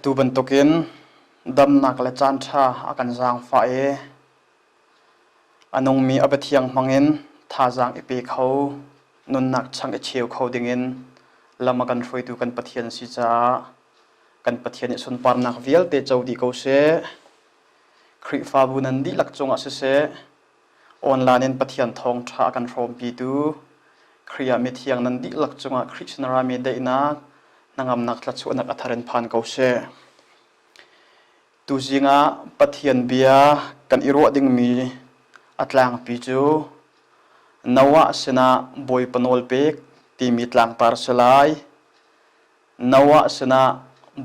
Atu bantukin damnak le caanṭha a kan zaangfah i a nungmi a biathiang hmangin thazaang i pe kho, nunnak chang i cheu kho dingin lam a kan hruaitu kan Pathian si caah kan Pathian nih sunparnak vialte co dih ko seh. Khrihfabu nan dihlak cungah siseh, Online in Pathian thawngṭha a kan hrawmpitu Khrih ah mithiang nan dihlak cungah Khrih sin a rami daihnak, hnangamnak thlachuahnak a thar in phan ko seh. Tuzing ah Pathian bia kan i ruah dingmi a tlangpi cu Noah sinah Bawipa nawl pek timi tlangtar si lai. Noah sinah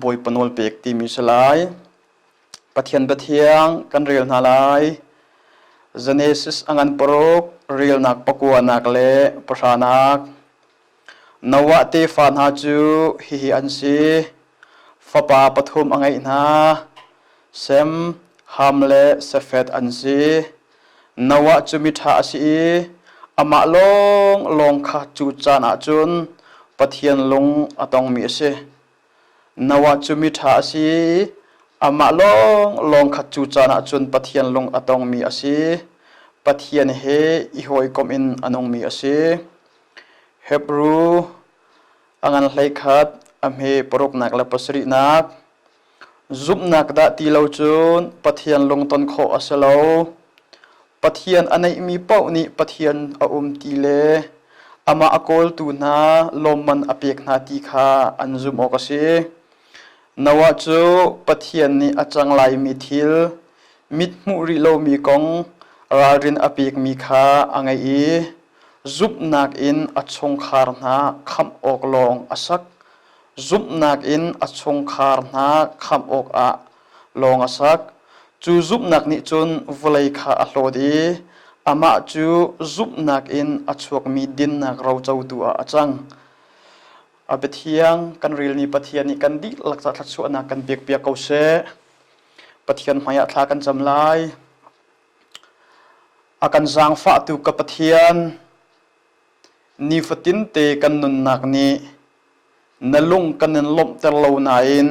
Bawipa nawl pek timi si lai. Pathian biathiang kan rel hna lai. Genesis a ngan paruk, relnak pakuanak le pahranak. Noah tefa hna cu hihi an si. Fapa pathum a ngeih hna. Sem, Ham le Sefet an si. Noah cu miṭha a si i amah lawnglawng kha cu caan ah cun Pathian lung a tongmi a si. Noah cu miṭha a si i amah lawnglawng kha cu caan ah cun Pathian lung a tongmi a si. Pathian he i hawikomh in a nungmi a si. Hebru a ngan 11, a hme paruknak le pasarihnak. Zumhnak dah ti lo cun Pathian lungton khawh a si lo. Pathian a neihmi paoh nih Pathian a um ti le amah a kawltu hna lawmman a pek hna ti kha an zumh awk a si. Noah cu Pathian nih a cang laimi thil, mit hmuh rih lomi kong ralrin a pekmi kha a ngaih i zumhnak in a chungkhar hna khamh awk lawng a sak. Zumhnak in a chungkhar hna khamh awkah lawng a sak. Cu zumhnak nih cun vawlei kha a hlawt i amah cu zumhnak in a chuakmi dinnak rocotu ah a cang. A biathiang kan relmi Pathian nih kan dihlak ca thluachuahnak kan pekpiak ko seh. Pathian hmaiah thla kan cam lai. A kan zaangfahtu ka Pathian, nifatinte kan nunnak nih na lung kan in lawmhter lo nain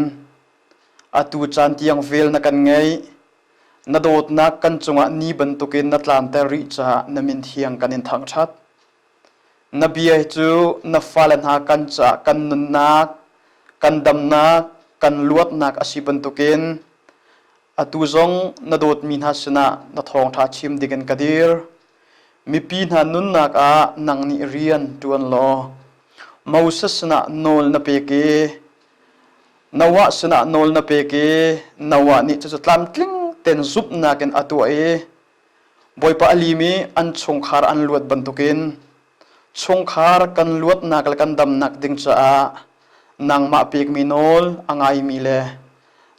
Atu caan tiang vel na kan ngeih. Na dawtnak kan cungah ni bantukin na tlanter rih caah na min thiang kan in thangṭhat. Na bia cu na fale hna kan caah kan nunnak, kan damnak, kan luatnak a si bantukin atu zong na dawtmi hna sinah na thawngṭha chim dingin ka dir. Mipi hna nunnak ah nang nih rian ṭuan law Moses sinah nawl na pek i Noah sinah nawl na pek i Noah nih cucu tlamtling tein zumhnak in a tuah i Bawipa a lim i an chungkhar an luat bantukin chungkhar kan luatnak le kan damnak ding caah nangmah pekmi nawl a ngaimi le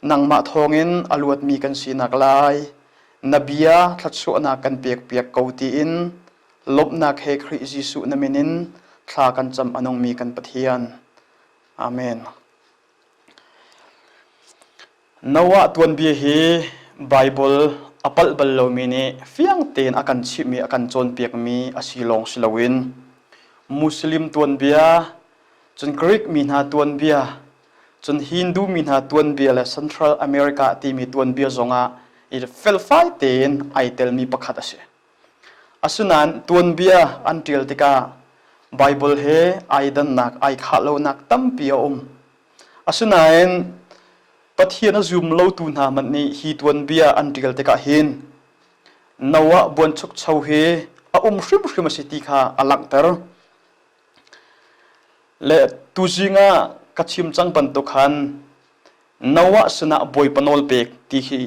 nangmah thawngin a luatmi kan sinak lai na bia thluachuahnak kan pekpiak ko tiin lawmhnak he Khrih Jesuh na min in thla kan cam a nungmi kan Pathian. Amen. Noah tuanbia hi Baibal a palh bal lomi nih fiang tein a kan chimhmi, a kan cawnpiakmi a si lawng si loin Muslim tuanbia, cun Greek mi hna tuanbia, cun Hindu mi hna tuanbia le Central America timi tuanbia zongah i felfai tein ai telmi pakhat a si. Asinain tuanbia an ṭial tikah Baibal he ai dannak, ai khah lonak tampi a um. Asinain Pathian a zum lotu hna hmanh nih hi tuanbia an ṭial tikah hin Noah buanchukcho hi a um hrimhrim a si ti kha a langhter. Le tuzing ah ka chim cang bantuk khan Noah sinah Bawipa nawl pek ti hi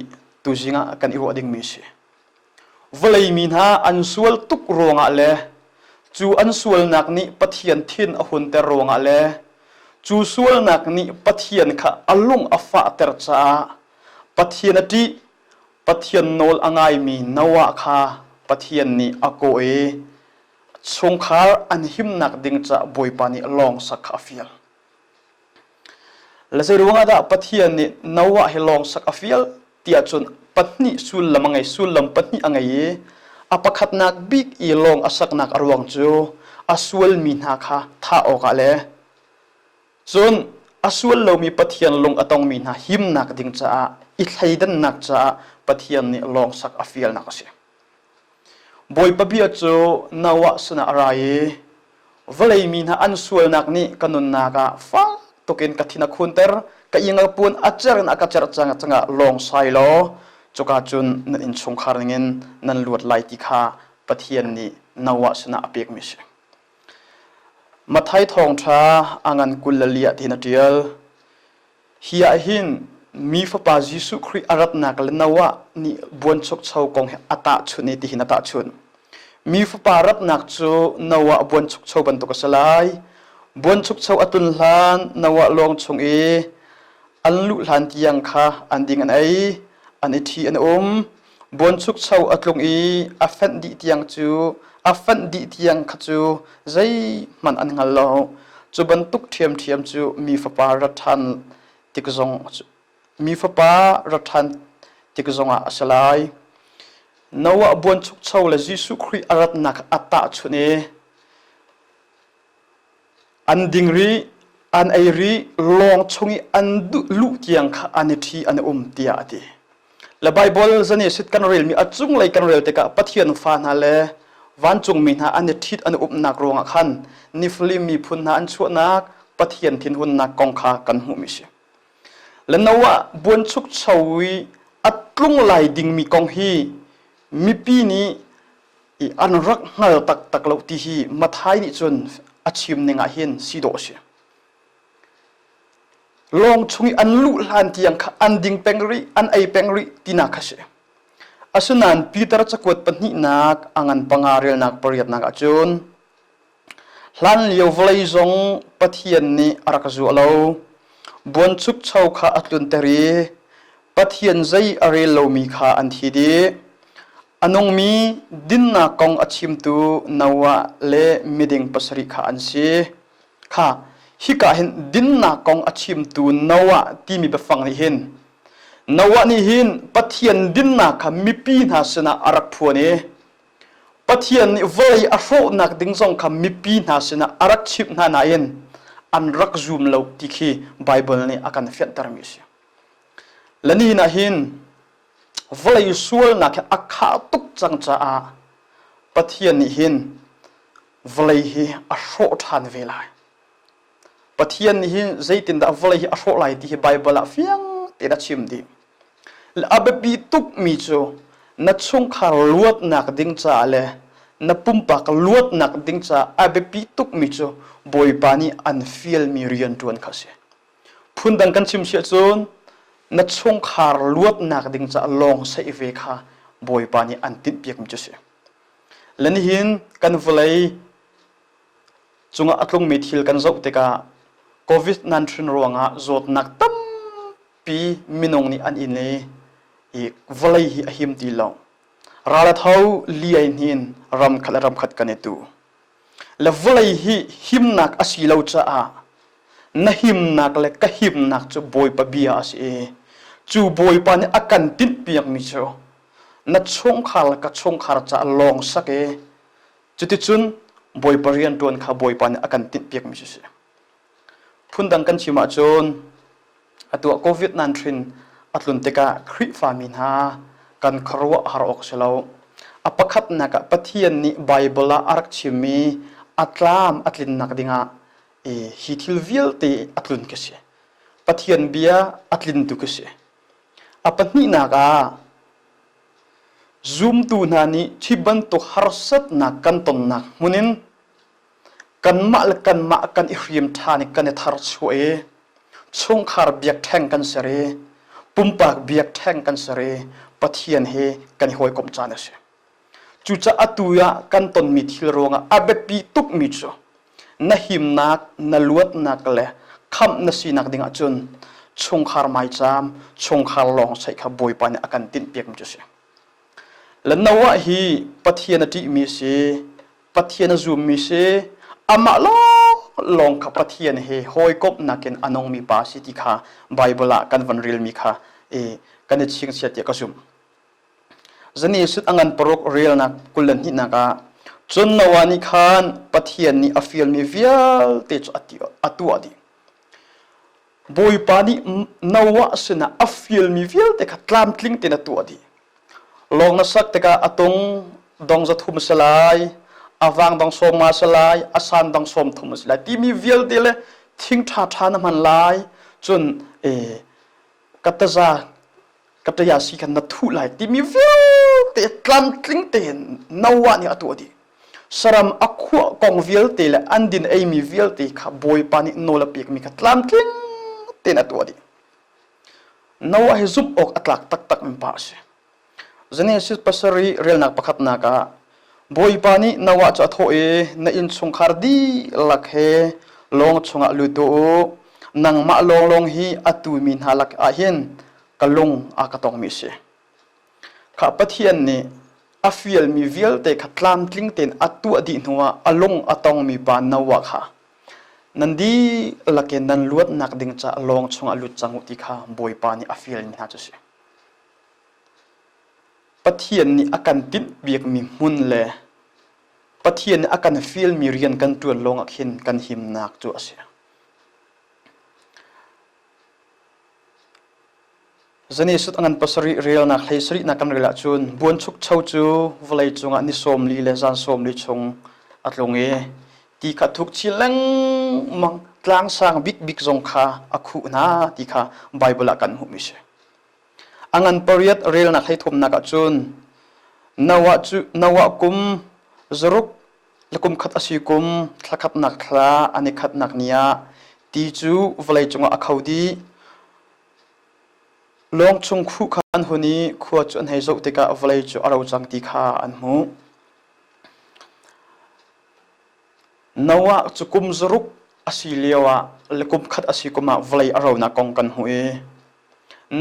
tuzing ah kan i ruah dingmi a si. Vawlei mi hna an sual tuk ruangah le cu an sualnak nih Pathian thin a hunter ruangah le cu sualnak nih Pathian kha a lung a fahter caah Pathian a ṭih, Pathian nawl a ngaimi Noah kha Pathian nih a kawh i chungkhar an himnak ding caah Bawipa nih lawng sak kha a fial. Le zei ruangah dah Pathian nih Noah hi lawng sak a fial ti ahcun pahnih sullam a ngei, sullam pahnih a ngei i a pakhatnak bik i lawng a saknak a ruang cu a sualmi hna kha thah awkah le cun A sual lomi Pathian lung a tongmi hna himnak ding caah i thleidannak caah Pathian nih lawng sak a fialnak a si. Bawipa bia cu Noah sinah a ra i vawlei mi hna an sualnak nih ka nunnak ah fak tukin ka thin a khunter, ka ing a puan a cer in a ka cerh cang cangah lawng sai law cuka cun nan innchungkhar ningin nan luat lai ti kha Pathian nih Noah sinah a pekmi a si. Matthai thawngṭha a ngan 24 ah tiin a ṭial. Hi ah hin mi Fapa Jesuh Khrih a ratnak le Noah nih buanchukcho kong he a tahchunh i tihin a tahchunh. Mi Fapa ratnak cu Noah buanchukcho bantuk a si lai. Buanchukcho a tlun hlan Noah lawng chung i an luh hlan tiang kha an ding an ei, an i ṭhi an um. Buanchukcho a tlung i a fenh dih tiang cu a fenh dih tiang kha cu zeihmanh an hngal lo. Cu bantuk ṭhiamṭhiam cu mi fapa rat ṭhan tik zong mi fapa rat ṭhan tik zongah a si lai. Noah buanchukcho le Jesuh Khrih a ratnak a tahchunh i An ding rih, an ei rih, lawng chung i an luh tiang kha an i ṭhi an i um tiah a ti. Le Baibal Genesis kan relmi a cunglei kan rel tikah Pathian fa hna le vancungmi hna an i ṭhit an i umnak ruangah khan Nephilim miphun hna an chuahnak Pathian thinhunnak kong kha kan hmuhmi a si. Le Noah buanchukcho i a tlung lai dingmi kong hi mipi nih i an rak hngal taktak lo ti hi Matthai nih cun a chim ning ah hin si dawh a si. Lawng chung i an luh hlan tiang kha an ding peng rih, an ei peng rih tinak kha si. Asinain Peter cakuat pahnihnak a ngan panga relnak pariatnak ah cun Hlanlio vawlei zong Pathian nih a rak zuah lo. Buanchukcho kha a tlunter i Pathian zei a rel lomi kha an thi dih. A nungmi dinnak kong a chimtu Noah le miding pasarih kha an si. Kha hika hin dinnak kong a chimtu Noah timi biafang nih hin Noah nih hin Pathian dinnak kha mipi hna sinah a rak phuan i Pathian nih vawlei a hrawhnak ding zong kha mipi hna sinah a rak chimh hna nain an rak zum lo ti khi Baibal nih a kan fianhtermi a si. Le nihin ah hin vawlei sualnak hi a khah tuk cang caah Pathian nih hin vawlei hi a hrawh ṭhan ve lai. Pathian nih hin zeitindah vawlei hi a hrawh lai ti hi Baibal ah fiang tein a chim dih. A biapi tukmi cu na chungkhar luatnak ding caah le na pumpak luatnak ding caah a biapi tukmi cu Bawipa nih an fialmi rian ṭuan kha a si. Phundang kan chim siah cun na chungkhar luatnak ding caah lawng saih ve kha Bawipa nih an tinhpiakmi cu a si. Le nihin kan vawlei cungah a tlungmi thil kan zoh tikah COVID-19 ruangah zawtnak tampi minung nih an in i, i vawlei hi a him ti lo. Ral a tho liai hnin ram khat le ram khat kan i tu. Le vawlei hi himnak a si lo caah na himnak le ka himnak cu Bawipa bia a si i cu Bawipa nih a kan tinhpiakmi cu na chungkhar le ka chungkhar caah lawng sak i Cuticun Bawipa rianṭuan kha Bawipa nih a kan tinhpiakmi cu a si. Phundang kan chim ahcun atu ah COVID-19 a tlun tikah Khrihfami hna kan khuaruah har awk a si lo. A pakhatnak ah Pathian nih Baibal ah a rak chimmi a tlam a tlinnak dingah hi thil vialte a tlun khi si. Pathian bia a tlintu khi si. A pahnihnak ah Zumtu hna nih hi bantuk harsatnak kan tonnak hmun in kanmah le kanmah kan i hriam ṭhan i kan i tharchuah i chungkhar biakṭheng kan ser i pumpak biakṭheng kan ser i Pathian he kan i hawikomh caan a si. Cucaah atu ah kan tonmi thil ruangah a biapi tukmi cu na himnak, na luatnak le khamh na sinak ding ahcun chungkhar maicaam, chungkhar lawng saih kha Bawipa nih a kan tinhpiakmi cu a si. Le Noah hi Pathian a ṭihmi a si, Pathian a zummi si, amah lawnglawng kha Pathian he hawikomhnak in a nungmi pa a si ti kha Baibal ah kan van relmi kha i kan i chingchiat tiah ka zumh. Genesis a ngan paruk relnak 22 ah cun Noah nih khan Pathian nih a fialmi vialte cu a tuah dih. Bawipa nih Noah sinah a fialmi vialte kha tlamtling tein a tuah dih. Lawng na sak tikah a tung dong za thum a si lai, a vang dong sawm nga a si lai, a san dong sawm thum a si lai timi vialte le thing ṭhaṭha na hman lai. Cun eh, ka taza ka taya si khan na thuh lai timi vialte tlamtling tein Noah nih a tuah dih. Saram a khuah kong vialte le an din eimi vialte kha Bawipa nih nawl a pekmi kha tlamtling tein a tuah dih. Noah hi zumh awk a tlak taktak mi pa a si. Genesis pasarih relnak pakhatnak ah Bawipa nih Noah cu a thawh i na innchungkhar dihlak he lawng chungah lut u. Nangmah lawnglawng hi a tumi hna lak ah hin ka lung a ka tongmi a si. Kha Pathian nih a fialmi vialte kha tlamtling tein a tuah dih hnuah a lung a tongmi pa Noah kha nan dihlak in nan luatnak ding caah lawng chungah lut cang u ti kha Bawipa nih a fialmi hna cu a si. Pathian nih a kan tinhpiakmi hmun le Pathian nih a kan fialmi rian kan ṭuan lawngah khin kan himnak cu a si. Genesis a ngan pasarih relnak hlei sarihnak kan rel ahcun buanchukcho cu vawlei cungah ni sawm li le zan sawm li chung a tlung i ti kha thuk chin lengmang tlang sang bikbik zong kha a khuh hna ti kha Baibal ah kan hmuhmi si. A ngan pariat relnak hlei thumnak ahcun Noah cu Noah kum zaruk le kum khat a si kum thla khatnak thla an i khatnak ni ah ti cu vawlei cungah a kho dih. Lawng chung khuh kha an hun i khua cu an hei zoh tikah vawlei cu a ro cang ti kha an hmuh. Noah cu kum zaruk a si lioah le kum khat a si kum ah vawlei a ronak kong kan hmuh i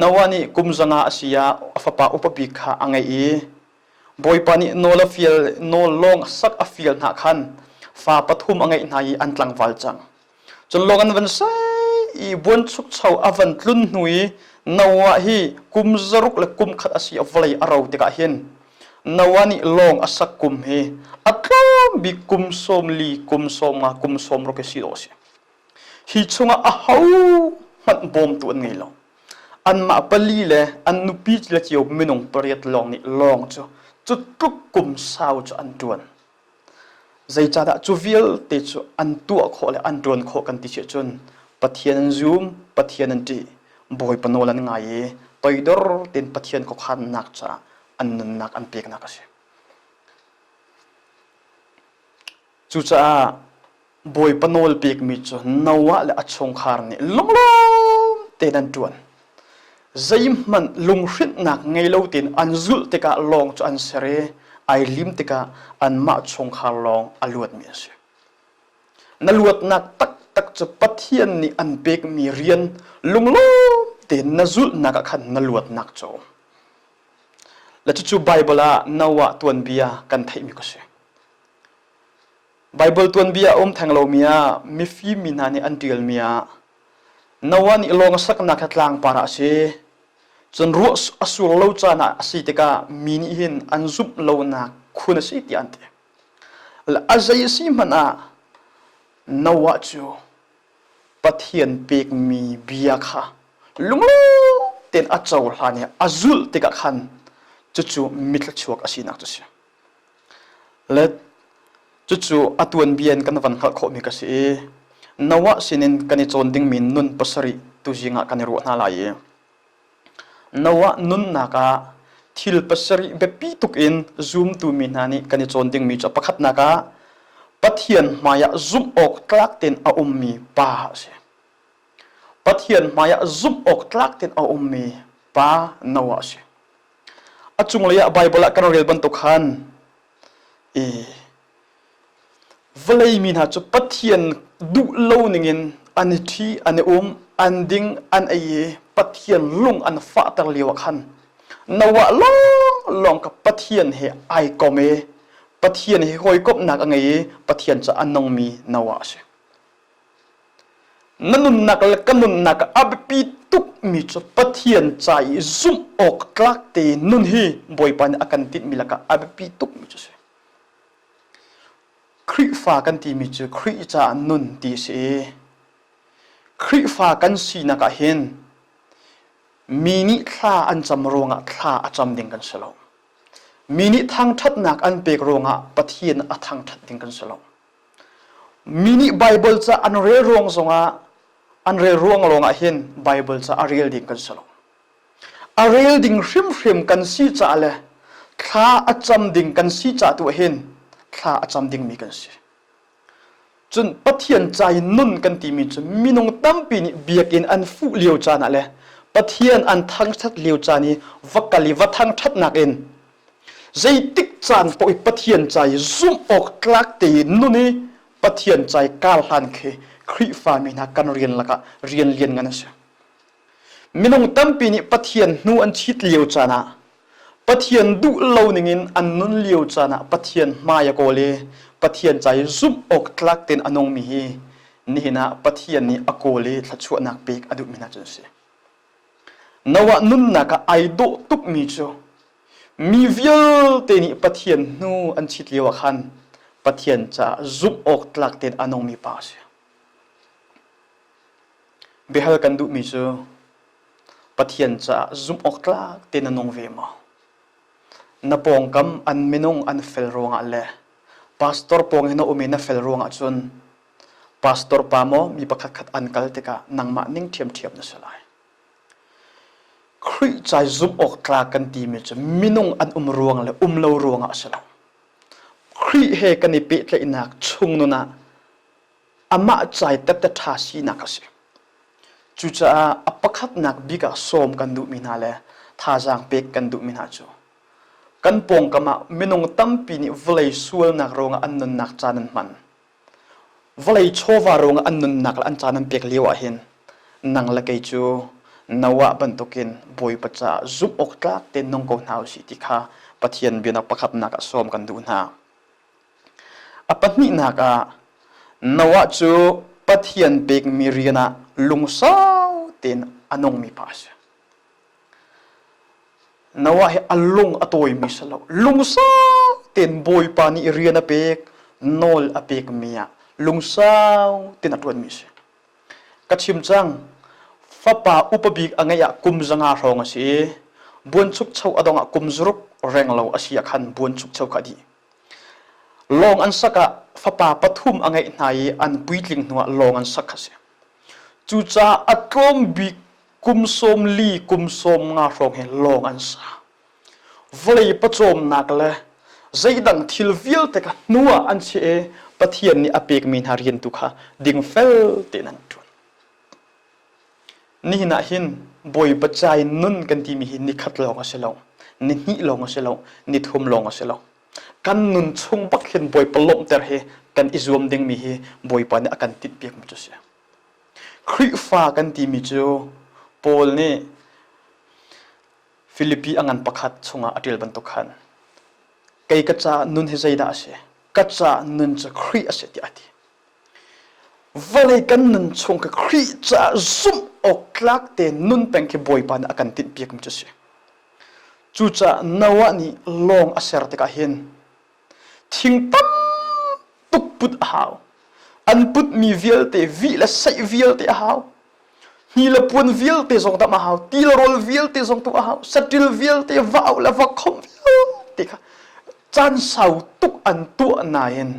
Noah nih kum zanga a si ah a fapa upa bik kha a ngeih i Bawipa nih nawl a fial nawl lawng sak a fial hna khan fa pathum a ngeih hna i an tlangval cang. Cun lawng an van sei i buanchukcho a van tlun hnu i Noah hi kum zaruk le kum khat a si a vawlei a ro tikah hin Noah nih lawng a sak kum hi a tlawm bik kum sawm li, kum sawm nga, kum sawm ruk hi si dawh a si. Hi chungah aho hmanh bawmtu an ngei lo. Anmah pali le an nupi le cio minung pariat lawng nih lawng cu cu tluk kum sau cu an ṭuan. Zeicahdah cu vialte cu an tuah khawh le an ṭuan khawh kan ti si ahcun Pathian an zum, Pathian an ṭih, Bawipa nawl an ngai i toidor tein Pathian khuakhannak caah an nunnak an peknak a si. Cucaah Bawipa nawl pekmi cu Noah le a chungkhar nih lunglawm tein an ṭuan. Zeihmanh lunghrinhnak ngei lo tein an zulh tikah lawng cu an ser i ai lim tikah anmah chungkhar lawng a luatmi a si. Na luatnak taktak cu Pathian nih an pekmi rian lunglawm tein na zulhnak ah khan na luatnak cu a um. Le cucu Baibal ah Noah tuanbia kan theihmi ka si. Baibal tuanbia a um theng lomi ah mifim mi hna nih an ṭialmi ah Noah nih lawng a saknak hi tlangpar ah a si. Cun ruah a sur lo caan ah a si tikah mi nih hin an zumh lonak khun a si tiah an ti. A zei a si hmanh ah Noah cu Pathian pekmi bia kha lunglawm tein a cohlan i a zulh tikah khan cucu mithluachuak a sinak cu a si. Le cucu a tuanbia in kan van hngalh khawhmi ka si i Noah sinin kan i cawn dingmi nun pasarih tuzing ah kan i ruah hna lai i Noah nunnak ah thil pasarih biapi tuk in zumtu mi hna nih kan i cawn dingmi cu pakhatnak ah Pathian hmaiah zumh awk tlak tein a ummi pa a si. Pathian hmaiah zumh awk tlak tein a ummi pa Noah a si. A cunglei ah Baibal ah kan rel bantuk khan i vawlei mi hna cu Pathian duh lo ningin an i ṭhi, an i um, an ding, an ei i Pathian lung an fahter lio ah khan Noah lawnglawng kha Pathian he ai kom i Pathian he hawikomhnak a ngei i Pathian cu a nungmi Noah a si. Na nunnak le ka nunnak ah a biapi tukmi cu Pathian ca i zumh awk tlak te nun hi Bawipa nih a kan tinhmi lakah a biapi tukmi cu a si. Khrihfa kan timi cu Khrih caah nun ti a si i. Khrihfa kan sinak ah hin mi nih thla an cam ruangah thla a cam ding kan si lo. Mi nih thangṭhatnak an pek ruangah Pathian a thangṭhat ding kan si lo. Mi nih Baibal ca an rel ruang zongah an rel ruang lawngah hin Baibal ca a rel ding kan si lo. A rel ding hrimhrim kan si caah le thla a cam ding kan si caah tu ah hin thla a cam dingmi kan si. Cun Pathian ca i nun kan timi cu minung tampi nih biakinn an fuh lio caan ah le Pathian an thangṭhat lio caan i va kal i va thangṭhatnak in zeitik caan paoh i Pathian ca i zumh awk tlak tein nun i Pathian ca i kar hlan khi Khrihfa mi hna kan rian lakah rian lianngan a si. Minung tampi nih Pathian hnu an chit lio caan ah Pathian duh lo ningin an nun lio caan ah Pathian hmai a kawl i Pathian ca i zumh awk tlak tein a nungmi hi nihin ah Pathian nih a kawl i thluachuahnak pek a duhmi hna cu an si. Noah nunnak ah ai dawh tukmi cu mi vialte nih Pathian hnu an chit lio ah khan Pathian caah zumh awk tlak tein a nungmi pa a si. Biahal kan duhmi cu Pathian caah zumh awk tlak tein na nung ve maw? Na pawngkam an minung an fel ruangah le pastor pawng i na um i na fel ruangah cun pastor pa maw mi pakhatkhat an kal tikah nangmah ning ṭhiamṭhiam na si lai. Khrih cai zumh awk tlak kan timi cu minung an um ruang le um lo ruangah a si lo. Khrih he kan i pehtlaihnak chung nun ah amah cai tette ṭha sinak a si. Cucaah a pakhatnak bik ah sawm kan duhmi hna le thazaang pek kan duhmi hna cu kan pawngkam ah minung tampi nih vawlei sualnak ruangah an nunnak caan an hman. Vawlei chawva ruangah an nunnak le an caan an pek lio ah hin nang le kei cu Noah bantukin Bawipa caah zumh awk tlak tein nung ko hna usih ti kha Pathian bianak pakhatnak ah sawm kan duh hna. A pahnihnak ah Noah cu Pathian pekmi rian ah lungsau tein a nungmi pa a si. Noah hi a lung a tawimi si lo. Lungsau tein Bawipa nih rian a pek, nawl a pekmi ah lungsau tein a ṭuanmi a si. Ka chim cang, fapa upa bik a ngeih ah kum 500 hrawng a si i buanchukcho a dong ah kum zaruk renglo a si ah khan buanchukcho kha a dih. Lawng an sak ah fapa pathum a ngeih hna i an puitling hnuah lawng an sak kha a si. Cucaah a tlawm bik kum 40 kum 50 hrawng hi lawng an sa. Vawlei pawcawmnak le zeidang thil vialte kha hnuah an chiah i Pathian nih a pekmi hna rian tu kha dingfel tein an ṭuan. Nihin ah hin Bawipa ca in nun kan timi hi nikhat lawng a si lo, nihnih lawng a si lo, nithum lawng a si lo. Kan nun chung bak hin Bawipa lawmhter hi kan i zuam dingmi hi Bawipa nih a kan tinhpiakmi cu a si. Khrihfa kan timi cu Paul nih Filipi a ngan pakhat chungah a ṭial bantuk khan kei ka caah nun hi zeidah a si? Ka caah nun cu Khrih a si tiah a ti. Vawlei kan nun chung kha Khrih caah zumh awk tlak tein nun peng khi Bawipa nih a kan tinhpiakmi cu a si. Cucaah Noah nih lawng a ser tikah hin thing tam tuk put a hau. An putmi vialte vih le saih vialte a hau. Hni le puan vialte zong dam a hau. Ti le rawl vialte zong tu a hau. Saṭil vialte va auh le va khomh vialte kha caan sau tuk an tuah nain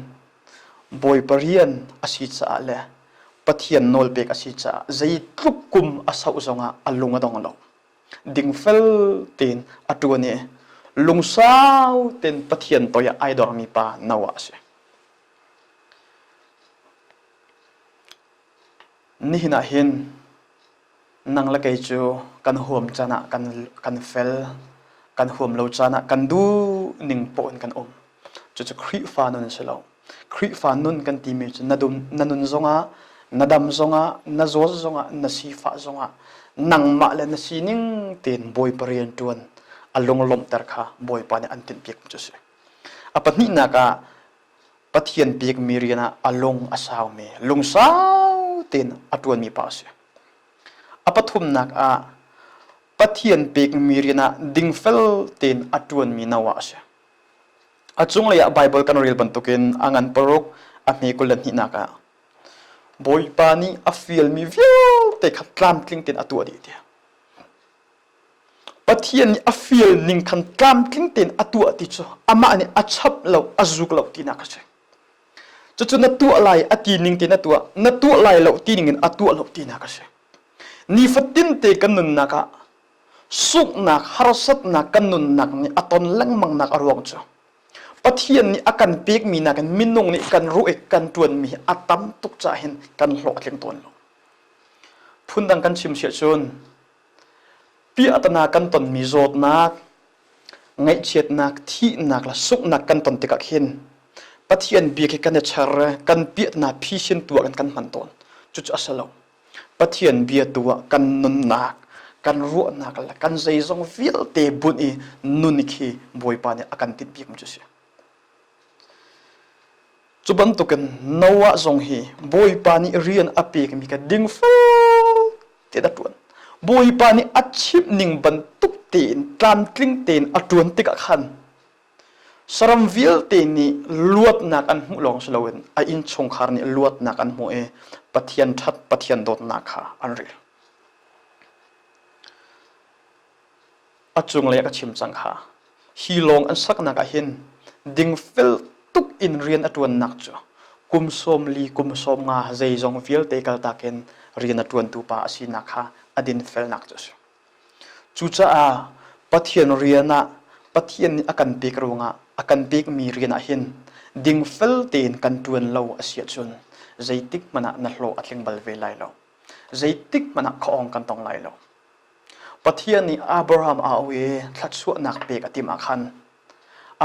Bawipa rian a si caah le Pathian nawlpek a si caah zeitluk kum a sauh zongah a lung a dong lo. Dingfel tein a ṭuan i lungsau tein Pathian toi ah ai dormi pa Noah a si. Nihin ah hin nang le kei cu kan huam caan ah kan, kan fel, kan huam lo caan ah kan duh ning poh in kan um. Cucu Khrihfa nun a si lo. Khrihfa nun kan timi cu na, dum, na nun zongah, na dam zongah, na zawt zongah, na sifah zongah, nangmah le na sining tein Bawipa rian ṭuan a lunglawmhter kha Bawipa nih an tinhpiak cu a si. A pahnihnak ah Pathian pekmi rian ah a lung a saumi, lungsau tein a ṭuanmi pa a si. A pathumnak ah Pathian pekmi rian ah dingfel tein a ṭuanmi Noah a si. A cunglei ah Baibal kan rel bantukin a ngan paruk a hme 22 nak ah. Bawipa nih a fialmi vialte kha tlamtling tein a tuah dih tiah. Pathian nih a fial ning khan tlamtling tein a tuah ti cu amah nih a chap lo, a zuk lo tinak a si. Cucu na tuah lai a ti ning tein a tuah, na tuah lai lo ti ning in a tuah lo tinak a si. Nifatin te kan nunnak ah sunghnak, harsatnak kan nunnak nih a ton lengmangnak a ruang cu Pathian nih a kan pekmi nakin minung nih kan ruh i kan ṭuanmi hi a tam tuk caah hin kan hlawhtling tawn lo. Phundang kan chim siah cun piahtana kan tonmi zawtnak, ngaihchiatnak, thihnak le sunghnak kan ton tikah khin Pathian bia khi kan i char kan piahtana phisin tu ah kan hman tawn. Cucu a si lo. Pathian bia tu ah kan nunnak, kan ruahnak le kan zeizong vialte bunh i nun khi Bawipa nih a kan tinh bikmi cu a si. Cu bantukin Noah zong hi Bawipa nih rian a pekmi kha dingfel tein a ṭuan. Bawipa nih a chimh ning bantuk tein tlamtling tein a ṭuan tikah khan Saram vialte nih luatnak an hmuh lawng si loin a innchungkhar nih luatnak an hmuh i Pathian ṭhat, Pathian dawtnak kha an rel. A cunglei ah ka chim cang kha. Hi lawng an saknak ah hin dingfel tuk in rian a ṭuannak cu kum 40 kum 50 zeizong vialte kaltak in rian a ṭuantu pa a sinak kha a dinfelnak cu a si. Cucaah Pathian rian ah Pathian nih a kan pek ruangah a kan pekmi rian ah hin dingfel tein kan ṭuan lo a si ahcun zeitik hmanh ah na hlawh a tling bal ve lai lo. Zeitik hmanh ah khuaawng kan tong lai lo. Pathian nih Abraham a auh i thluachuahnak pek a timh ah khan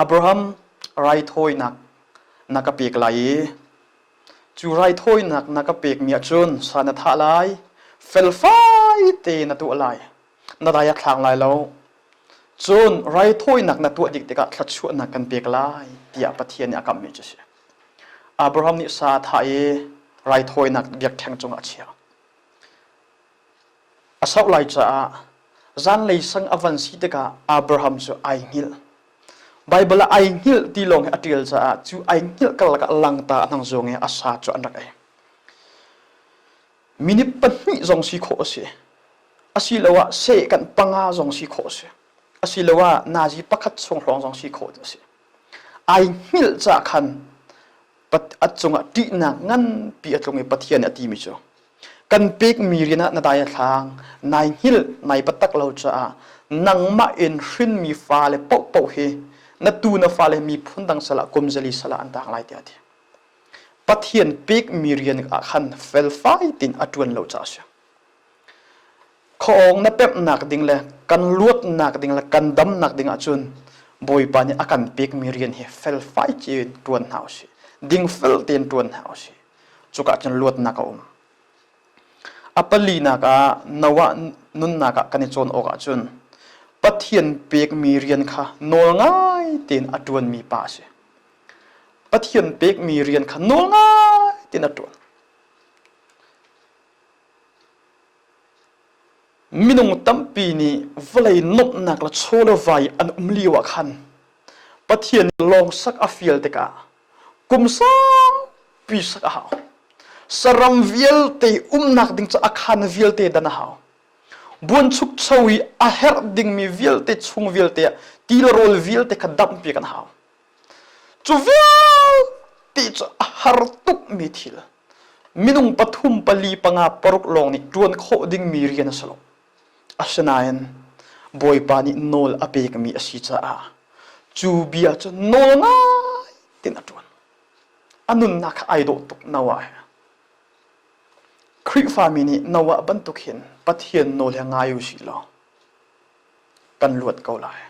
Abraham raithawinak na ka pek lai i Cu raithawinak na ka pekmi ahcun sa na thah lai, felfai tein na tuah lai, na dai a thlang lai lo. Cun raithawinak na tuah dik tikah thluachuahnak kan pek lai tiah Pathian nih a kamhmi cu a si. Abraham nih sa a thah i raithawinak biakṭheng cungah a chiah. A sauh lai caah zanlei sang a van si tikah Abraham cu ai hngilh. Baibal ah ai hngilh ti lawng hi a ṭial caah cu ai hngilh karlak ah langta a hnang zuang i a sa cu an rak ei. Minute pahnih zong si khawh a si. Asiloah seh kan panga zong si khawh a si. Asiloah nazi pakhat chung hrawng zong si khawh a si. Ai hngilh caah khan a cungah ṭihnak nganpi a tlung i Pathian nih a timi cu kan pekmi rian ah na dai a thlang nai hngilh nai patak lo caah nangmah in hrinmi fale paohpaoh hi na tu na fale miphun dang salah kum zali salah an tang lai tiah a ti. Pathian pekmi rian ah khan felfai tin a ṭuan lo caah a si. Khuaawng na pemhnak ding le kan luatnak ding le kan damnak ding ahcun Bawipa nih a kan pekmi rian hi felfai tein ṭuan hna usih. Dingfel tein ṭuan hna usih. Cuka cun luatnak a um. A palinak ah Noah nunnak ah kan i cawn awk ahcun Pathian pekmi rian kha nawl ngai tein a ṭuanmi pa a si. Pathian pekmi rian kha nawl ngai tein a ṭuan. Minung tampi nih vawlei nuamhnak le chaw le vai an um lio ah khan Pathian nih lawng sak a fial tikah kum saupi sak a hau. Saram vialte umnak ding cu a khaan vialte dan a hau. Buanchukcho i a herh dingmi vialte chung vialte ah ti le rawl vialte kha damhpiak an hau. Cu vialte cu a har tukmi thil. Minung pathum, pali, panga, paruk lawng nih ṭuan khawh dingmi rian a si lo. Asinain Bawipa nih nawl a pekmi a si caah cu bia cu nawl ngai tein a ṭuan. A nunnak kha ai dawh tuk Noah he. Khrihfami nih Noah bantuk hin Pathian nawl hi ngai u sih law kan luat ko lai.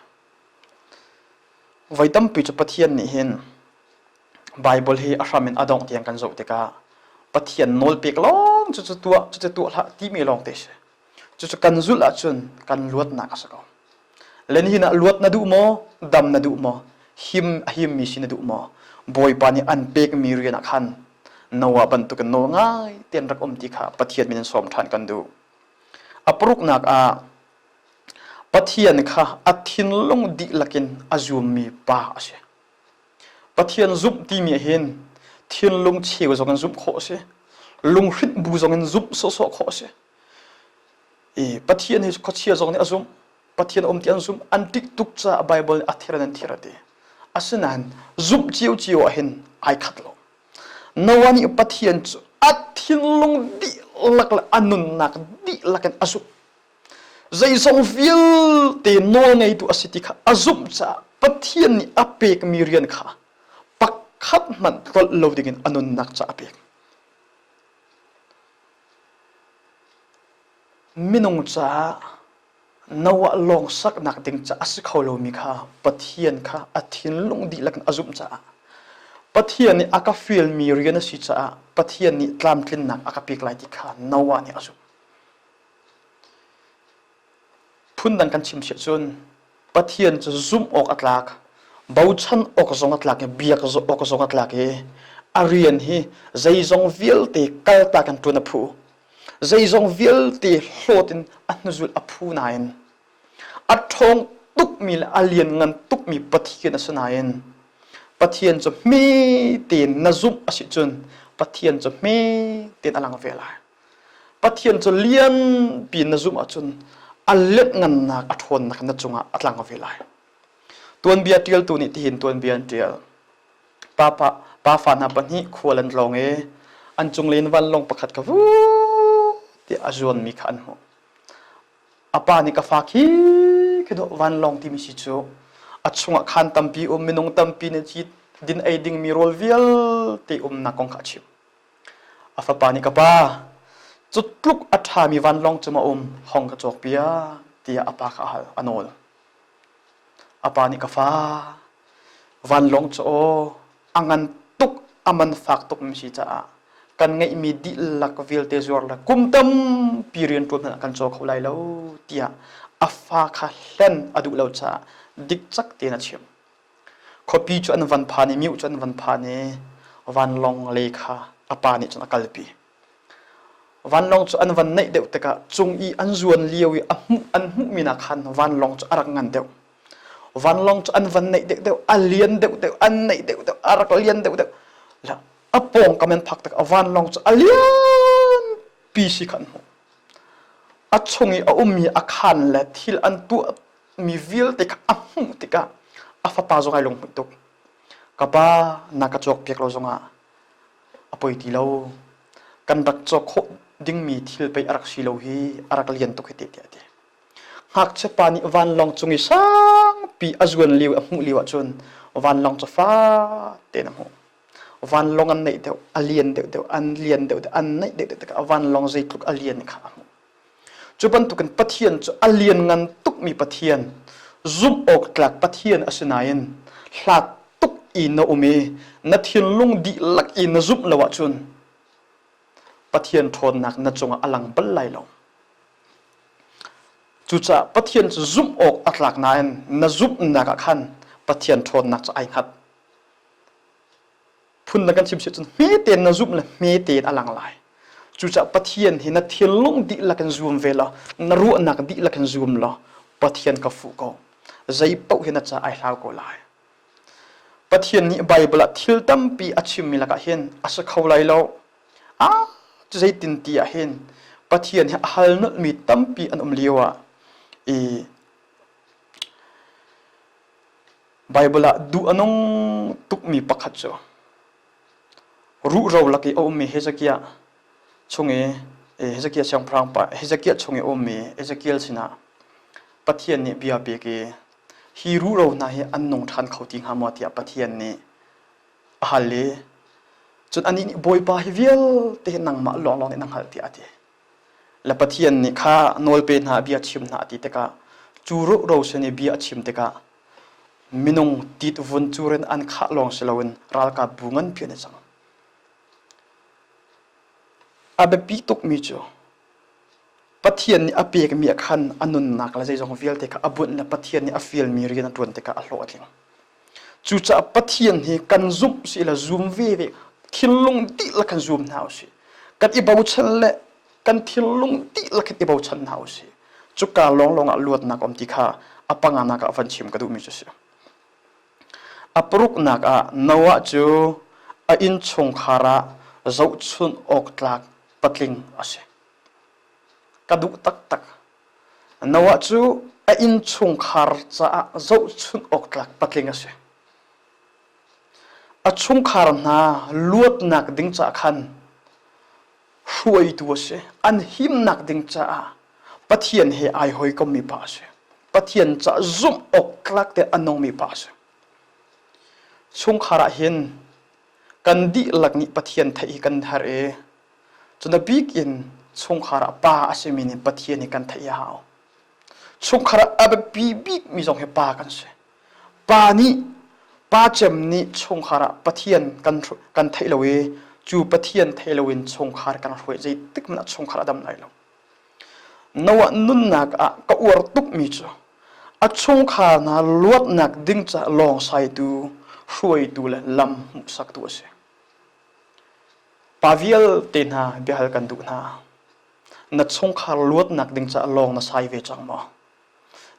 Voi tampi cu Pathian nih hin Baibal hi a hram in a dongh tiang kan zoh tikah Pathian nawlpek lawng cucu tuah cucu tuah hlah timi lawng te si. Cucu kan zulh ahcun kan luatnak a si ko. Le nihin ah luat na duh maw? Dam na duh maw? Him a himmi si na duh maw? Bawipa nih an pekmi rian ah khan Noah bantukin nawl ngai tein rak um ti kha Pathian min in sawm ṭhan kan duh. A paruknak ah Pathian kha a thinlung dihlak in a zummi pa a si. Pathian zumh timi ah hin thinlung cheu zong in zumh khawh a si. Lunghrinh bu zong in zumh sawhsawh khawh a si. I Pathian hi khuachia zong nih a zumh. Pathian um ti an zumh. An ṭih tuk caah Bible nih a thir in an thir a ti. Asinain zumh ciocio ah hin ai khat lo. Noah nih Pathian cu a thinlung dihlak le a nunnak dihlak in a zumh. Zeizong vialte nawlngeitu a si ti kha a zumh caah Pathian nih a pekmi rian kha pakhat hmanh tlolh lo dingin a nunnak caah a pek. Minung caah Noah lawng saknak ding ca a si kho lomi kha Pathian kha a thinlung dihlak in a zumh caah Pathian nih a ka fialmi rian a si caah Pathian nih tlamtlinnak a ka pek lai ti kha Noah nih a zumh. Phundang kan chim siah cun Pathian cu zumh awk a tlak, bochan awk zong a tlak i biak awk zong a tlak i a rian hi zeizong vialte kaltak in ṭuan a phu. Zeizong vialte hlawt in a hnuzul a phu nain a ṭhawng tukmi le a lianngan tukmi Pathian a si nain Pathian cu hme tein na zumh a si cun Pathian cu hme tein a lang ve lai. Pathian cu lianpi na zumh ahcun a lianhngannak a ṭhawnnak na cungah a tlang ve lai. Tuanbia ṭialtu nih tihin tuanbia an ṭial. Pa, pa, pafa hna pahnih khual an tlawng i an cunglei in vanlawng pakhat kha vuu tiah a zuanmi kha an hmuh. A pa nih ka fa khi khi dawh vanlawng timi si cu a chungah khaan tampi um minung tampi nih cit din ei dingmi rawl vialte umnak kong kha a chim. A fapa nih ka pa, cu tluk a ṭhami vanlawng cu ma um, hong ka cawkpiak tiah a pa kha a hal, a nawl. A pa nih ka fa, vanlawng cu aw a ngan tuk, a man fak tuk mi si caah kan ngeihmi dihlak vialte zuar le kum tampi rian ṭuan hmanh ah kan caw kho lai lo tiah a fa kha hlen a duh lo caah dikcak tein a chimh. Khuapi cu an van phan i mioh cu an van phan i vanlawng lei kha a pa nih cun a kalpi. Vanlawng cu an van naih deuh tikah cung i an zuan lio i a hmuh an hmuhmi nak khan vanlawng cu a rak ngan deuh. Vanlawng cu an van naih deuh deuh, a lian deuh deuh, an naih deuh deuh, a rak lian deuh deuh. A pawngkam an phak tikah vanlawng cu a lian pi si kha an hmuh. A chung i a ummi a khaan le thil an tuah mi vialte kha a hmuh tikah a fapa zong ai lunghmuih tuk. Ka pa na ka cawkpiak lo zongah a poi ti lo. Kan rak cawk khawh dingmi thil pei a rak si lo hi a rak lian tuk hi te tiah a ti. Ngakchia pa nih vanlawng cung i sangpi a zuan lio a hmuh lio ahcun vanlawng cu fak tein a hmuh. Vanlawng an neih deuh, a lian deuh deuh, an lian deuh deuh, an neih deuh deuh tikah vanlawng zeitluk a lian kha a hmuh. Cu bantukin Pathian cu a lianngan tukmi Pathian, zumh awk tlak Pathian a si nain hlat tuk i na um i na thinlung dihlak i na zumh lo ahcun Pathian ṭhawnnak na cungah a lang bal lai lo. Cucaah Pathian cu zumh awk a tlak nain na zumhnak ah khan Pathian ṭhawnnak cu ai hngat. Phun na kan chim si cun hme tein na zumh le hme tein a lang lai. Cucaah Pathian hi na thinlung dihlak in zum ve law, na ruahnak dihlak in zum law, Pathian ka fuh ko. Zei paoh hi na ca ai hlau ko lai. Pathian nih Bible ah thil tampi a chimmi lakah hin a si kho lai lo. Ah, zeitin ti ah hin Pathian hi a hal nolhmi tampi an um lio ah i Baibal ah duh a nung tukmi pakhat cu ruhro lak i a ummi Hezekiah chung i Hezekiah siangpahrang pa Hezekiah chung i a ummi Ezekiel sinah Pathian nih bia pek i hi ruhro hna hi an nung ṭhan kho ti hnga maw tiah Pathian nih a hal i cun anih nih Bawipa hi vialte hi nangmah lawnglawng nih na hngalh tiah a ti. Le Pathian nih kha nawl pe hna bia chim hna a ti tikah cu ruhro sin i bia a chim tikah minung tit vun cur in an khah lawng si loin ralkap bu nganpi an i cang. A biapi tukmi cu Pathian nih a pekmi ah khan a nunnak le zeizong vialte kha a bunh le Pathian nih a fialmi rian a ṭuan tikah a hlawh a tling. Cucaah Pathian hi kan zumh si le zum ve ve thinlung dihlak kan zum hna usih. Kan i bochan le kan thinlung dihlak in i bochan hna usih. Cuka lawnglawng ah luatnak um ti kha a panganak ah van chim ka duhmi cu si. A paruknak ah Noah cu a innchungkhar ah zohchunh awk tlak Patling a si. Ka duh taktak. Noah cu a innchungkhar caah zohchunh awk tlak patling a si. A chungkhar hna luatnak ding caah khan hruaitu a si. An himnak ding caah Pathian he ai hawikommi pa a si. Pathian caah zumh awk tlak te a nungmi pa a si. Chungkhar ah hin kan dihlak nih Pathian theih hi kan herh i cun a bik in chungkhar ah pa a simi nih Pathian hi kan theih a hau. Chungkhar ah a biapi bikmi zong hi pa kan si. Pa nih pa cem nih chungkhar ah Pathian kan kan theih lo i cu Pathian theih loin chungkhar kan hruai zeitik hmanh ah chungkhar a dam lai lo. Noah nunnak ah ka uar tukmi cu a chungkhar hna luatnak ding ca lawngsaitu, hruaitu le lam hmuhsaktu a si. Pa vialte hna biahal kan duh hna. Na chungkhar luatnak ding ca lawng na sai ve cang maw?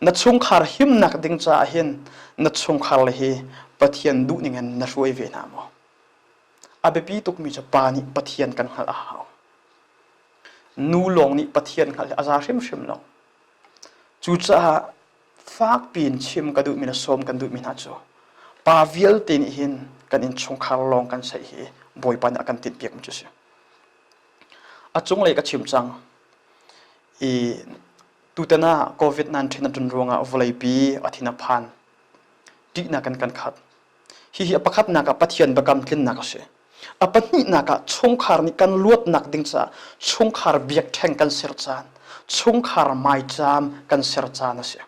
Na chungkhar himnak ding caah hin na chungkhar le hi Pathian duhning in na hruai ve hna maw? A biapi tukmi cu pa nih Pathian kan hngalh a hau. Nu lawng nih Pathian hngalh hi a za hrimhrim lo. Cucaah fakpi in chim ka duhmi le sawm kan duhmi hna cu pa vialte nih hin kan innchungkhar lawng kan saih hi Bawipa nih a kan tinhpiakmi cu a si. A cunglei ka chim cang i Tutan ah COVID-19 a ṭun ruangah vawleipi a thin a phan. Ṭihnak in kan khat. Hihi a pakhatnak ah Pathian biakam tlinnak a si. A pahnihnak ah chungkhar nih kan luatnak ding caah chungkhar biakṭheng kan ser caan, chungkhar maicaam kan ser caan a si.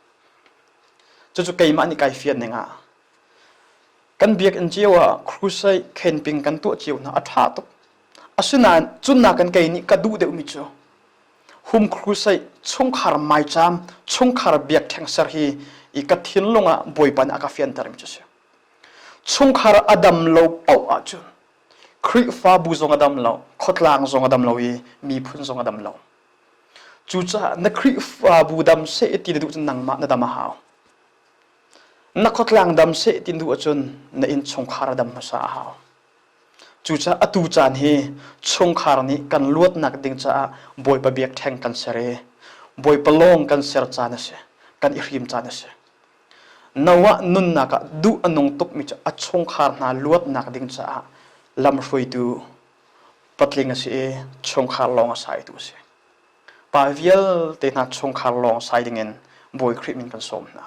Cucu keimah nih kai fian ning ah kan biakinn cio ah crusade camping kan tuah cio hna a ṭha tuk. Asinain cunnak kan kei nih ka duh deuhmi cu Hum crusade chungkhar maicaam chungkhar biakṭheng ser hi i ka thinlung ah Bawipa nih a ka fiantermi cu a si. Chungkhar a dam lo paoh ahcun Khrihfabu zong a dam lo, khuatlang zong a dam lo i miphun zong a dam lo. Cucaah na Khrihfabu dam seh ti na duh cun nangmah na dam a hau. Na khuatlang dam seh ti na duh ahcun na innchungkhar a dam hmasa a hau. Cucaah atu caan hi chungkhar nih kan luatnak ding caah Bawipa biakṭheng kan ser i Bawipa lawng kan ser caan a si, kan i hrim caan a si. Noah nunnak ah duh a nung tukmi cu a chungkhar hna luatnak ding caah lamhruaitu patling a si i chungkhar lawng a saitu a si. Pa vialte hna chungkhar lawng sai dingin Bawi Khrih min kan sawm hna.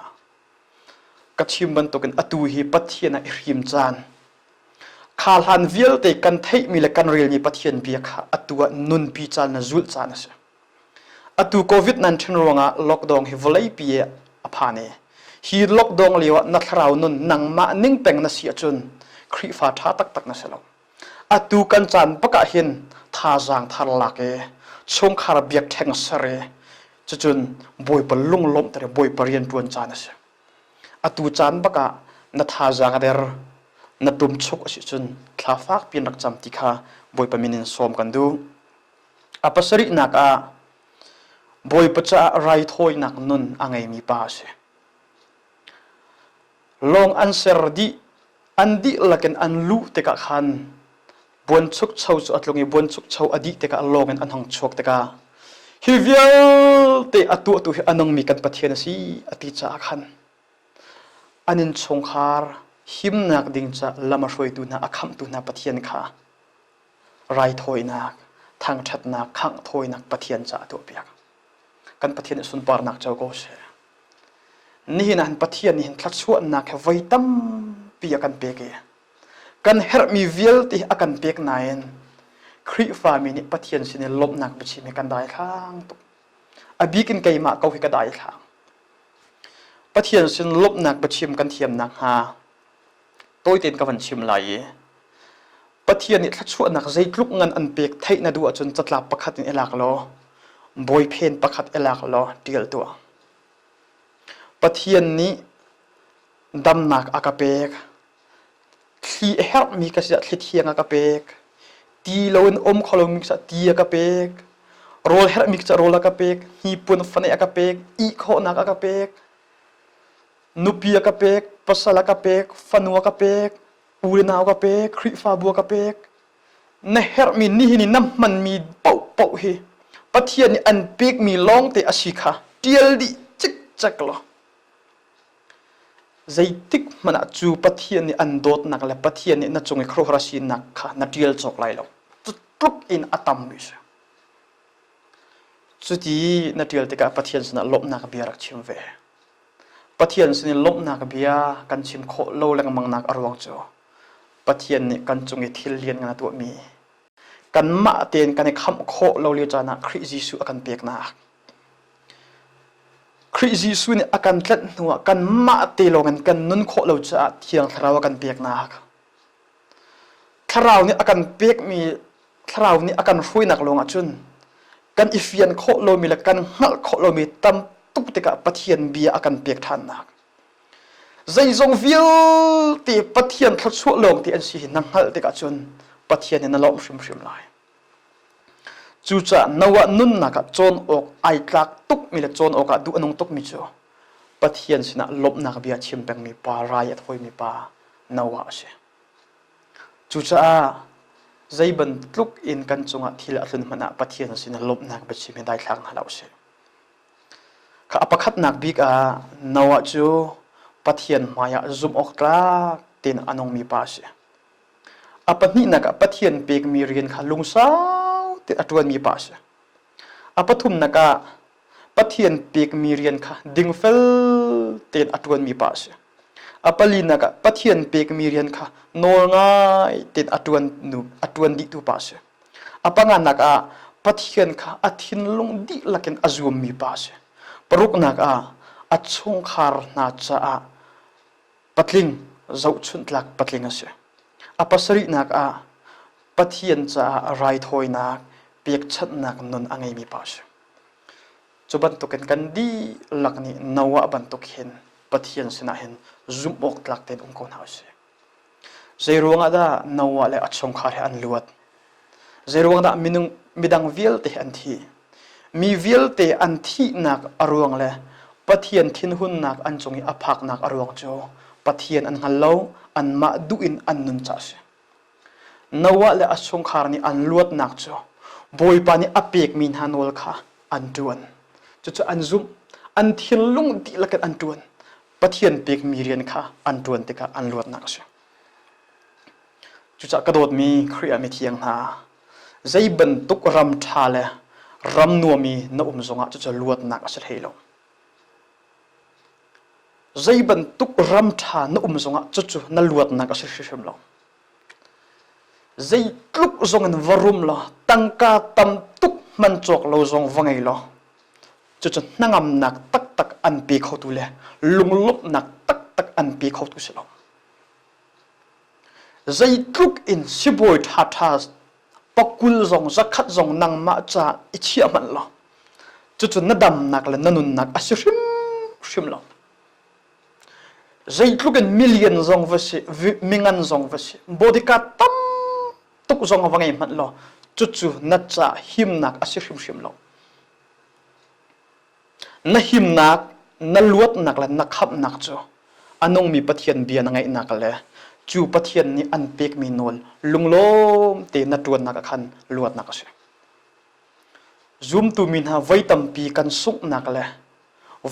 Ka chim bantukin atu hi Pathian ah i hrim caan. Kha hlan vialte kan theihmi le kan relmi Pathian bia kha atu ah nunpi caan le zulh caan a si. Atu COVID-19 ruangah lockdown hi vawleipi ah a phan i hi lockdown lio ah na thlarau nun nangmah ning peng na si ahcun Khrihfa ṭha taktak na si lo. Atu kan caan bak ah hin thazaang thar lak i chungkhar biakṭheng ser i cucun Bawipa lunglawmhter i Bawipa rianṭuan caan a si. Atu caan bak ah na thazaang a der, na ṭumchuk a si cun thla fakpi in rak cam ti kha Bawipa min in sawm kan duh. A pasarihnak ah Bawipa caah raithawinak nun a ngeimi pa a si. Lawng an ser dih, an dihlak in an luh tikah khan buanchukcho cu a tlung i buanchukcho a dih tikah lawng in an hung chuak tikah hi vialte a tuahtu hi a nungmi kan Pathian a si a ti caah khan an innchungkhar himnak ding ca lam a hruaitu hna a khamhtu hna Pathian kha raithawinak thangṭhatnak khanghthawinak Pathian caah a tuahpiak kan Pathian nih sunparnak co ko seh Nihin ah hin Pathian nih hin thluachuahnak he voi tampi a kan pek i kan herhmi vialte hi a kan pek nain Khrihfami nih Pathian sin i lawmhnak biachim hi kan daithlang tuk. A bik in keimah ko hi ka daithlang. Pathian sin lawmhnak biachim kan thiam nakhnga tawi tein ka van chim lai i Pathian nih thluachuahnak zeitluk ngan an pek theih na duh ahcun catlap pakhat in i lak law bawiphen pakhat i lak law ṭial tuah. Pathian nih damnak a ka pek. Thli a herhmi ka si ah thli thiang a ka pek. Ti loin um kho lomi ka si ah ti a ka pek. Rawl herhmi ka si ah rawl a ka pek. Hnipuan faneh a ka pek. Ih khawhnak a ka pek. Nupi a ka pek. Pasal a ka pek. Fanu a ka pek. U le nau a ka pek. Khrihfabu a ka pek. Na herhmi nihin i na hmanmi paohpaoh hi Pathian nih an pekmi lawngte a si kha ṭial dih cikcek law zeitik hmanh ah cu Pathian nih an dawtnak le Pathian nih na cung i khuaruahhar a sinak kha na ṭial cawk lai lo. Cu tluk in a tammi a si. Cuti na ṭial tikah Pathian sinah lawmhnak bia rak chim ve. Pathian sinin lawmhnak bia kan chim khawh lo lengmangnak a ruang cu Pathian nih kan cung i thil lianngan a tuahmi kanmah tein kan i khamh khawh lo lio caan ah Khrih Jesuh a kan peknak. Khrih Jesuh nih a kan tlanh hnuah kanmah te lawngin kan nun khawh lo caah Thiang Thlarau a kan peknak. Thlarau nih a kan pekmi Thlarau nih a kan hruainak lawngah cun kan i fian khawh lomi le kan hngalh khawh lomi tam tuk tikah Pathian bia a kan pek ṭhannak. Zeizong vialte Pathian thluachuah lawng ti an si hi na hngalh tikah cun Pathian in na lawmh hrimhrim lai. Cucaah Noah nunnak ah cawn awk ai tlak tukmi le cawn awkah duh a nung tukmi cu Pathian sinah lawmhnak bia chim pengmi pa, rai a thawimi pa Noah a si. Cucaah zei bantuk in kan cungah thil a tlun hmanh ah Pathian sinah lawmhnak biachim hi daithlak hna hlah usih. Kha a pakhatnak bik ah Noah cu Pathian hmaiah zumh awk tlak tein a nungmi pa a si. A pahnihnak ah Pathian pekmi rian kha lungsau tein a ṭuanmi pa a si. A pathumnak ah Pathian pekmi rian kha dingfel tein a ṭuanmi pa a si. A palinak ah Pathian pekmi rian kha nawlngai tein a ṭuan, a ṭuan dihtu pa a si. A panganak ah Pathian kha a thinlung dihlak in a zuammi pa a si. Paruknak ah a chungkhar hna caah patling zohchunhtlak patling a si. A pasarihnak ah Pathian caah raithawinak pekchanhnak nun a ngeimi pa a si. Cu bantukin kan dihlak nih Noah bantuk hin Pathian sinah hin zumh awk tlak tein um ko hna usih. Zeiruang ah dah Noah le a chungkhar he an luat? Zeiruang dah minung midang vialte he an thih? Mi vialte an thihnak a ruang le Pathian thinhunnak an cung i a phaknak a ruang cu Pathian an hngal lo, anmah duh in an nun caah a si. Noah le a chungkhar nih an luatnak cu Bawipa nih a pekmi hna nawl kha an ṭuan. Cucu an zumh, an thinlung dihlak in an ṭuan. Pathian pekmi rian kha an ṭuan tikah an luatnak a si. Cucaah ka dawtmi Khrih ah mithiang hna, zei bantuk ram ṭha le ram nuam i na um zongah cucu luatnak a si hlei lo. Zei bantuk ram ṭha na um zongah cucu na luatnak a si hrimhrim lo. Zeitluk zong in va rum law tangka tam tuk hman cawk lo zong va ngei law cucu hnangamnak taktak an pe khotu le lunglawmhnak taktak an pe khotu si lo. Zeitluk in sibawi ṭhaṭha pakul zong zakhat zong nangmah ca i chiah hmanh law cucu na damnak le na nunnak a si hrimhrim lo. Zeitluk in million zong va si, mingan zong va si, bodyguard tam tuk zong va ngei hmanh law cucu na ca himnak a si hrimhrim lo. Na himnak, na luatnak le na khamhnak cu a nungmi Pathian bia na ngaihnak le cu Pathian nih an pekmi nawl lunglawm tein na ṭuannak ah khan luatnak a si. Zumtu mi hna voi tampi kan sunghnak le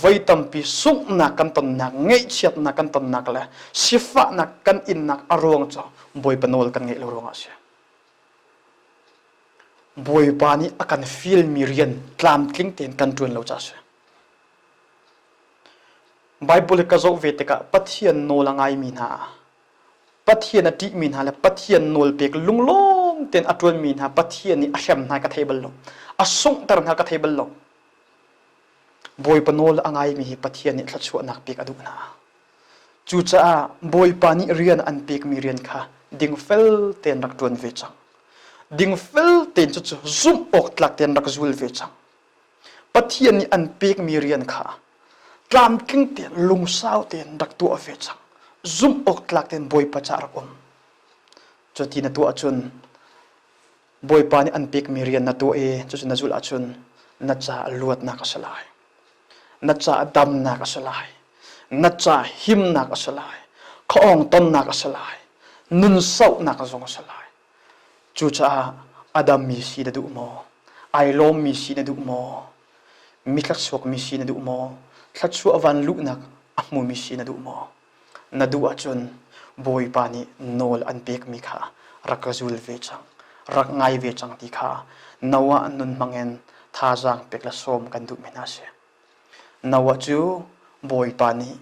voi tampi sunghnak kan tonnak, ngaihchiatnak kan tonnak le sifahnak kan innak a ruang cu Bawipa nawl kan ngeih lo ruangah a si. Bawipa nih a kan fialmi rian tlamtling tein kan ṭuan lo caah a si. Baibal ka zoh ve tikah Pathian nawl a ngaimi hna, Pathian a ṭihmi hna le Pathian nawlpek lunglawm tein a ṭuanmi hna Pathian nih a hrem hna ka thei bal lo. A sunghter hna ka thei bal lo. Bawipa nawl a ngaimi hi Pathian nih thluachuahnak pek a duh hna. Cucaah Bawipa nih rian an pekmi rian kha dingfel tein rak ṭuan ve cang. Dingfel tein cucu zumh awk tlak tein rak zul ve cang. Pathian nih an pekmi rian kha tlamtling tein lungsau tein rak tuah ve cang. Zumh awk tlak tein Bawipa caah rak um. Cuti na tuah ahcun Bawipa nih an pekmi rian na tuah i cucu na zulh ahcun na caah luatnak a si lai. Na caah damnak a si lai. Na caah himnak a si lai. Khuaawng tonnak a si lai. Nun sauhnak zong a si lai. Cucaah a dammi si na duh maw? Ai lawmmi si na duh maw? Mi thluachuakmi si na duh maw? Thluachuah van luhnak a hmumi si na duh maw? Na duh ahcun Bawipa nih nawl an pekmi kha rak ka zul ve cang, rak ngai ve cang ti kha Noah nun hmangin thazaang pek le sawm kan duhmi hna a si. Noah cu Bawipa nih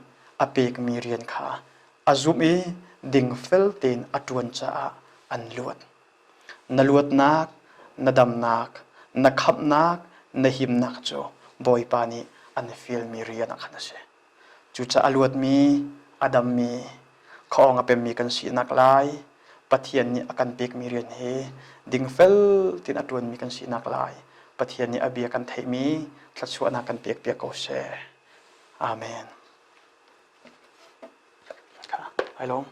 a pekmi rian kha a zumh i dingfel tein a ṭuan caah an luat. Na luatnak, na damnak, na khamhnak, na himnak cu Bawipa nih an fialmi rian ah khan a si. Cucaah a luatmi, a dammi, khuaawng a pemmi kan sinak lai Pathian nih a kan pekmi rian hi dingfel tein a ṭuanmi kan sinak lai Pathian nih a bia kan theihmi thluachuahnak kan pekpiak ko seh. Amen. Ai lawm.